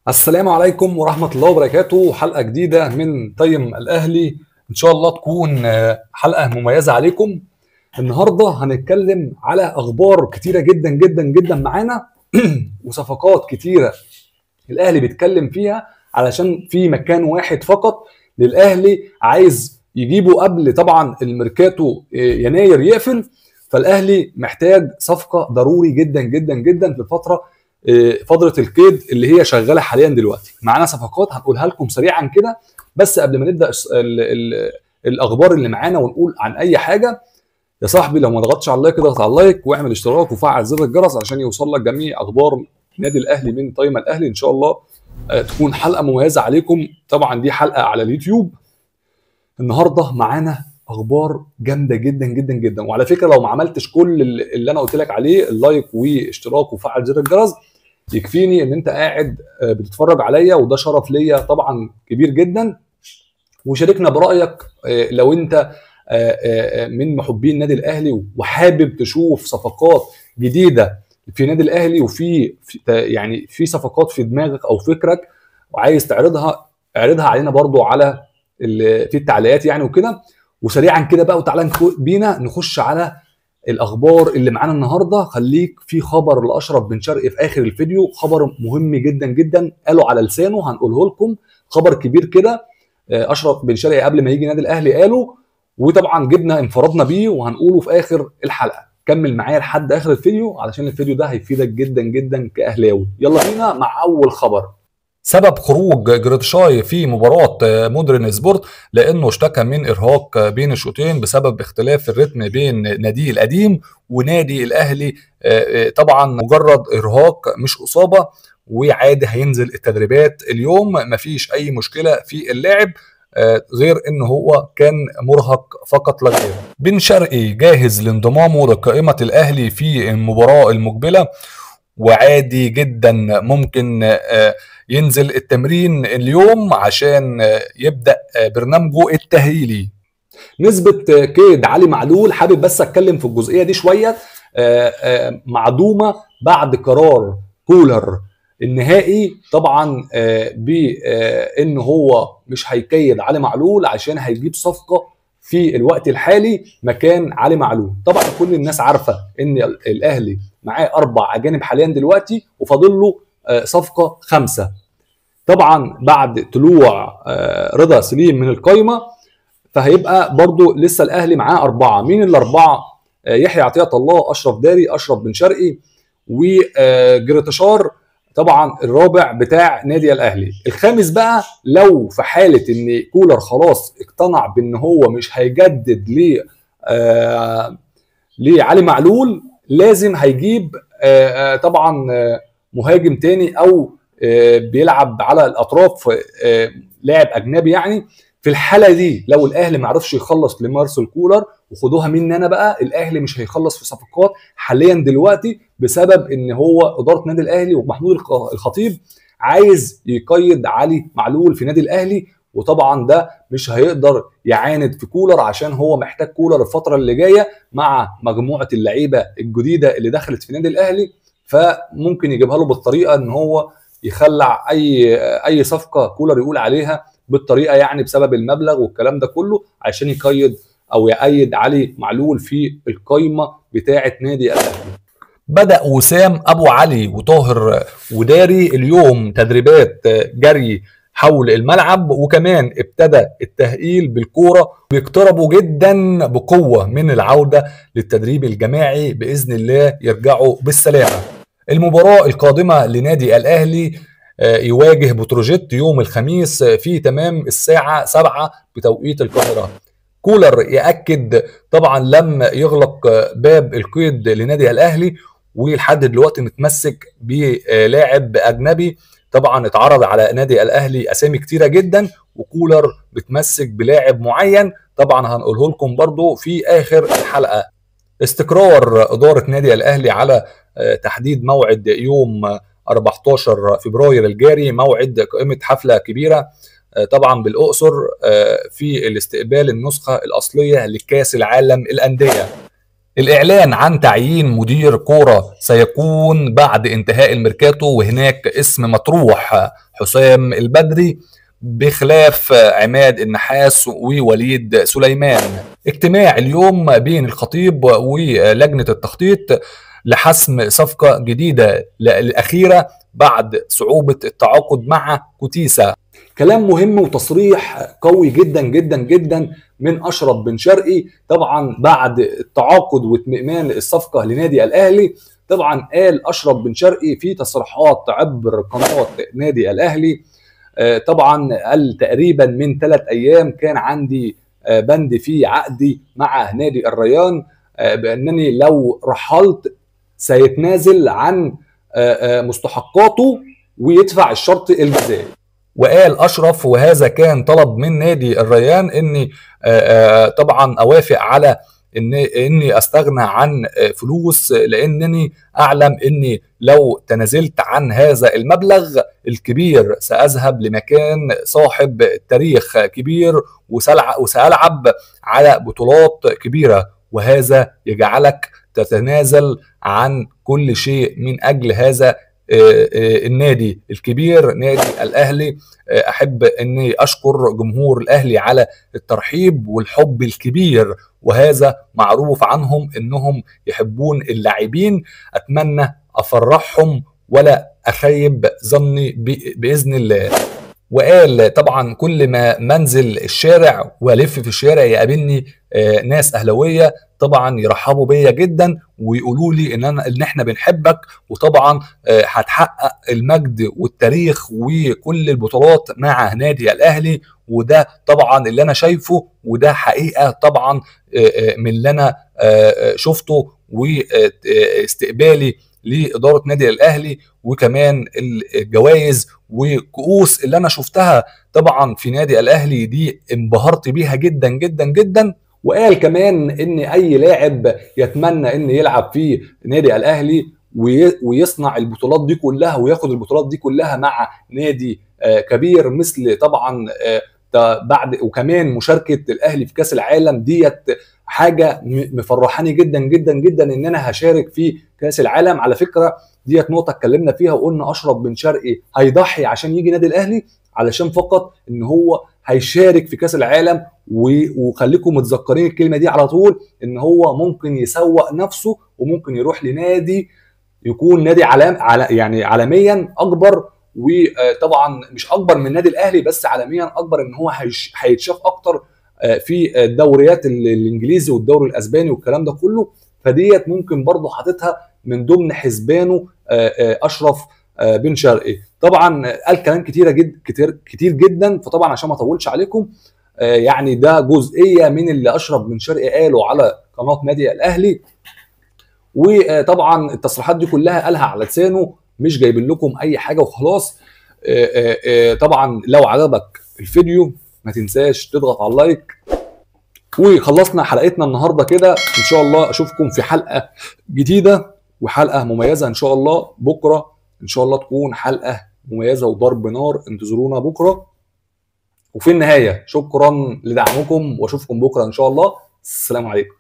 السلام عليكم ورحمة الله وبركاته. حلقة جديدة من تايم الأهلي، إن شاء الله تكون حلقة مميزة عليكم. النهاردة هنتكلم على أخبار كتيرة جدا جدا جدا معانا وصفقات كتيرة الأهلي بيتكلم فيها، علشان في مكان واحد فقط للأهلي عايز يجيبه قبل طبعا الميركاتو يناير يقفل. فالأهلي محتاج صفقة ضروري جدا جدا جدا في الفترة فترة القيد اللي هي شغالة حاليا دلوقتي. معانا صفقات هنقولها لكم سريعا كده، بس قبل ما نبدا ال ال الاخبار اللي معانا ونقول عن اي حاجة، يا صاحبي لو ما ضغطتش على ال like اضغط على ال like واعمل اشتراك وفعل زر الجرس عشان يوصل لك جميع اخبار نادي الاهلي من تايم الاهلي. ان شاء الله تكون حلقة مميزة عليكم. طبعا دي حلقة على اليوتيوب. النهارده معانا اخبار جامدة جدا جدا جدا، وعلى فكرة لو ما عملتش كل اللي انا قلت لك عليه، ال like واشتراك وفعل زر الجرس، يكفيني ان انت قاعد بتتفرج عليا، وده شرف ليا طبعا كبير جدا. وشاركنا برايك لو انت من محبين النادي الاهلي وحابب تشوف صفقات جديدة في نادي الاهلي، وفي يعني في صفقات في دماغك او فكرك وعايز تعرضها، اعرضها علينا برضو على في التعليقات يعني وكده. وسريعا كده بقى وتعالى بينا نخش على الاخبار اللي معانا النهارده. خليك في خبر لاشرف بن شرقي في اخر الفيديو، خبر مهم جدا جدا قالوا على لسانه هنقوله لكم، خبر كبير كده اشرف بن شرقي قبل ما يجي نادي الاهلي قاله، وطبعا جبنا انفردنا بيه وهنقوله في اخر الحلقة. كمل معايا لحد اخر الفيديو علشان الفيديو ده هيفيدك جدا جدا كاهلاوي. يلا بينا مع اول خبر. سبب خروج جريتشاي في مباراة مودرن سبورت لأنه اشتكى من إرهاق بين الشوطين بسبب اختلاف الريتم بين ناديه القديم ونادي الأهلي. طبعا مجرد إرهاق مش إصابة، وعادي هينزل التدريبات اليوم، مفيش أي مشكلة في اللاعب غير إن هو كان مرهق فقط لا غير. بن شرقي جاهز لانضمامه لقائمة الأهلي في المباراة المقبلة، وعادي جدا ممكن ينزل التمرين اليوم عشان يبدأ برنامجه التأهيلي. نسبة كيد علي معلول، حابب بس اتكلم في الجزئية دي شوية، معدومة بعد قرار كولر النهائي طبعا بان هو مش هيكيد علي معلول عشان هيجيب صفقة في الوقت الحالي مكان علي معلول. طبعا كل الناس عارفة ان الاهلي معاه 4 اجانب حاليا دلوقتي وفاضل له صفقة 5. طبعا بعد طلوع رضا سليم من القايمة فهيبقى برضو لسه الاهلي معاه 4. مين ال4؟ يحيى عطية الله، اشرف داري، اشرف بن شرقي، وجريتشار طبعا الرابع بتاع نادي الاهلي. الخامس بقى لو في حاله ان كولر خلاص اقتنع بان هو مش هيجدد لعلي معلول، لازم هيجيب طبعا مهاجم تاني او بيلعب على الاطراف، لاعب اجنبي يعني. في الحالة دي لو الاهلي ما عرفش يخلص لمارسيل كولر، وخدوها مني انا بقى، الاهلي مش هيخلص في صفقات حاليا دلوقتي بسبب ان هو ادارة نادي الاهلي ومحمود الخطيب عايز يقيد علي معلول في نادي الاهلي، وطبعا ده مش هيقدر يعاند في كولر عشان هو محتاج كولر الفترة اللي جاية مع مجموعة اللعيبة الجديدة اللي دخلت في نادي الاهلي، فممكن يجيبها له بالطريقة ان هو يخلع اي صفقة كولر يقول عليها بالطريقة يعني بسبب المبلغ والكلام ده كله، عشان يقيد او يأيد علي معلول في القايمة بتاعه نادي الاهلي. بدأ وسام ابو علي وطاهر وداري اليوم تدريبات جري حول الملعب، وكمان ابتدى التهقيل بالكورة، بيقتربوا جدا بقوة من العودة للتدريب الجماعي باذن الله يرجعوا بالسلامة. المباراة القادمة لنادي الاهلي يواجه بتروجيت يوم الخميس في تمام الساعة 7 بتوقيت القاهرة. كولر يأكد طبعا لم يغلق باب القيد لنادي الاهلي، ولحد دلوقتي متمسك بلاعب اجنبي. طبعا اتعرض على نادي الاهلي اسامي كتيرة جدا، وكولر بتمسك بلاعب معين طبعا هنقوله لكم برضو في اخر الحلقة. استقرار ادارة نادي الاهلي على تحديد موعد يوم 14 فبراير الجاري، موعد قائمة حفلة كبيرة طبعا بالاقصر في الاستقبال النسخة الاصلية لكاس العالم الاندية. الإعلان عن تعيين مدير كورة سيكون بعد انتهاء الميركاتو، وهناك اسم مطروح حسام البدري بخلاف عماد النحاس ووليد سليمان. اجتماع اليوم بين الخطيب ولجنة التخطيط لحسم صفقة جديدة الأخيرة بعد صعوبة التعاقد مع كوتيسا. كلام مهم وتصريح قوي جدا جدا جدا من أشرف بن شرقي طبعا بعد التعاقد واتمام الصفقة لنادي الأهلي. طبعا قال أشرف بن شرقي في تصريحات عبر قناة نادي الأهلي، طبعا قال تقريبا من 3 أيام كان عندي بند في عقدي مع نادي الريان بأنني لو رحلت سيتنازل عن مستحقاته ويدفع الشرط الجزائي. وقال أشرف وهذا كان طلب من نادي الريان إني طبعا أوافق على إني أستغنى عن فلوس، لأنني أعلم إني لو تنازلت عن هذا المبلغ الكبير سأذهب لمكان صاحب تاريخ كبير وسألعب على بطولات كبيرة، وهذا يجعلك تتنازل عن كل شيء من أجل هذا النادي الكبير نادي الأهلي. أحب أني أشكر جمهور الأهلي على الترحيب والحب الكبير، وهذا معروف عنهم أنهم يحبون اللاعبين. أتمنى أفرحهم ولا أخيب ظني بإذن الله. وقال طبعا كل ما منزل الشارع والف في الشارع يقابلني ناس اهلاويه طبعا يرحبوا بيا جدا ويقولوا لي ان احنا بنحبك، وطبعا هتحقق المجد والتاريخ وكل البطولات مع نادي الاهلي. وده طبعا اللي انا شايفه، وده حقيقة طبعا من اللي انا شفته واستقبالي لإدارة نادي الأهلي، وكمان الجوائز وكؤوس اللي أنا شفتها طبعا في نادي الأهلي دي انبهرت بيها جدا جدا جدا. وقال كمان إن أي لاعب يتمنى إن يلعب في نادي الأهلي ويصنع البطولات دي كلها وياخد البطولات دي كلها مع نادي كبير مثل طبعا بعد، وكمان مشاركة الأهلي في كأس العالم ديت حاجة مفرحاني جدا جدا جدا ان انا هشارك في كأس العالم. على فكرة ديت نقطة اتكلمنا فيها وقلنا اشرف بن شرقي هيضحي عشان يجي نادي الاهلي، علشان فقط ان هو هيشارك في كأس العالم. وخليكم متذكرين الكلمة دي على طول، ان هو ممكن يسوق نفسه وممكن يروح لنادي يكون نادي يعني عالميا اكبر، وطبعا مش اكبر من نادي الاهلي بس عالميا اكبر، ان هو هيتشاف اكتر في الدوريات الانجليزي والدوري الاسباني والكلام ده كله. فديت ممكن برضه حاططها من ضمن حسبانه اشرف بن شرقي. طبعا قال كلام كتيرة جدا كتير جدا، فطبعا عشان ما اطولش عليكم يعني ده جزئية من اللي اشرف بن شرقي قاله على قناة نادي الاهلي، وطبعا التصريحات دي كلها قالها على لسانه، مش جايبين لكم اي حاجة وخلاص. طبعا لو عجبك الفيديو ما تنساش تضغط على ال like. وخلصنا حلقتنا النهارده كده، ان شاء الله اشوفكم في حلقة جديدة وحلقه مميزة ان شاء الله بكره، ان شاء الله تكون حلقة مميزة وضرب نار، انتظرونا بكره. وفي النهاية شكرا لدعمكم واشوفكم بكره ان شاء الله. السلام عليكم.